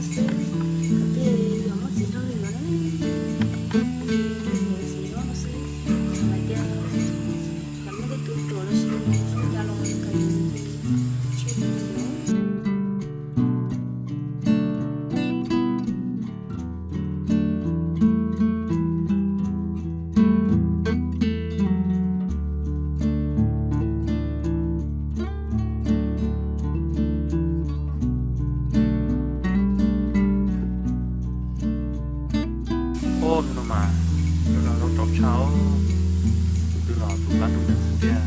Xwb, kom tej yog muaj txiv nrog lwm los ne, txiv nrog no xwb, hais tias yog muaj tej tub ruam los sis zoo cas los kawm tsis Ub, hnub no mas, hnub no zoo tsaus tshaj os. Tus twg los tus plab tus ntev xwb tiag.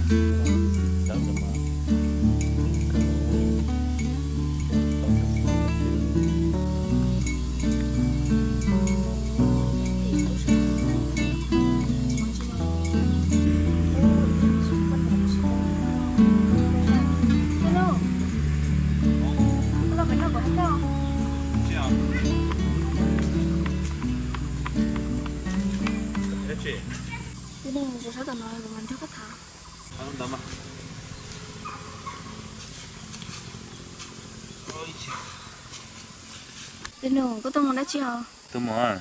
Tus neeg sawv sawv tom no kuv mam nrog koj tham. Tus nus, koj tuaj mus dab tsi os? Tus muam,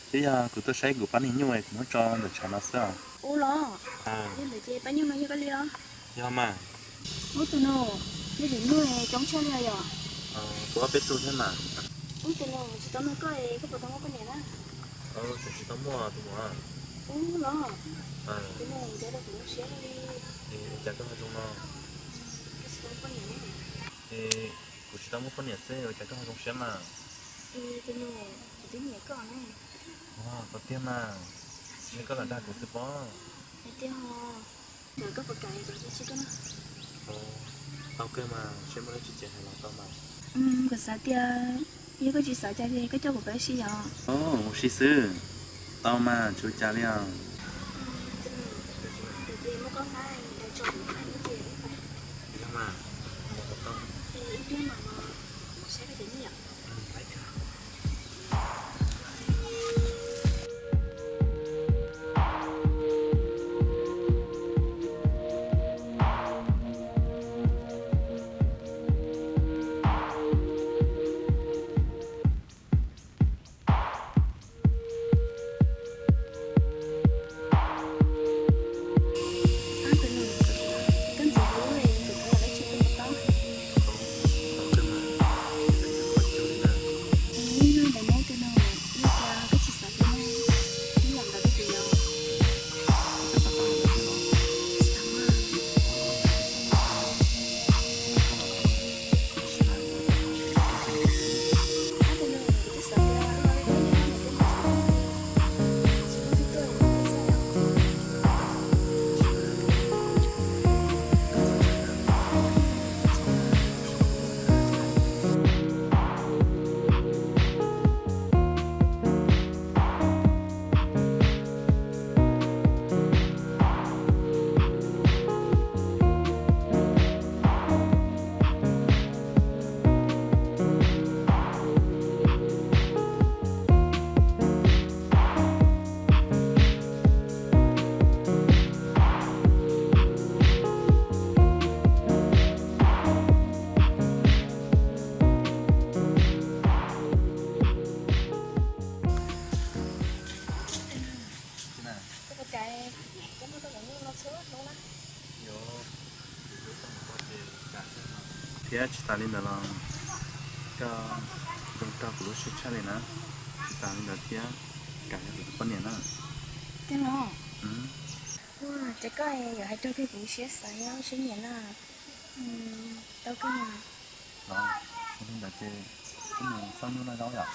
twb yog kuv tuaj saib kuv pab niag nyuj kuv muab tso ntawm tshav no xwb os. Ub los, yog ntawd ces pab nyuj no yog koj li los? Yog mas. Ub tus nus, nej tus nyuj coob tshaj li yom? Kuv ob peb tug thiab mas. Ub tus nus, tsis tau nug koj, koj puas tau muaj poj niam na? Tseem tsis tau muaj tus muam. Ub los, tus nus, ua cas koj ho zoo no? Kuv tsis tau muaj poj niam xwb, ua cas koj ho zoo siab mas? Tus nus, kuv twb nyiam koj ne. Ua, koj tiag mas, ntshe koj lam dag kuv xwb pob. Hais tias, ntawm koj puas kam kuv ua si koj na? Tau kawg mas, seb muaj dab tsi ces hais los tau mas. Kuv xav tias yog koj tsis xav cas ces koj coj kuv pab ua si yom? Ua si xwb, tau mas, tsis ua cas li os. Yog mas, tau. Thiab tsis tas li ntawd los koj zoo raug kuv lub siab tshaj li na. Tsis tas li ntawd thiab, kam yog kuv tus poj niam na. Tiag los? Ua, ces koj yuav hais raug kiag kuv siab xav siab nyiam na. Tau kawg mas. Los, ua li ntawd ces wb mus xauj nyuj noj zaub yom.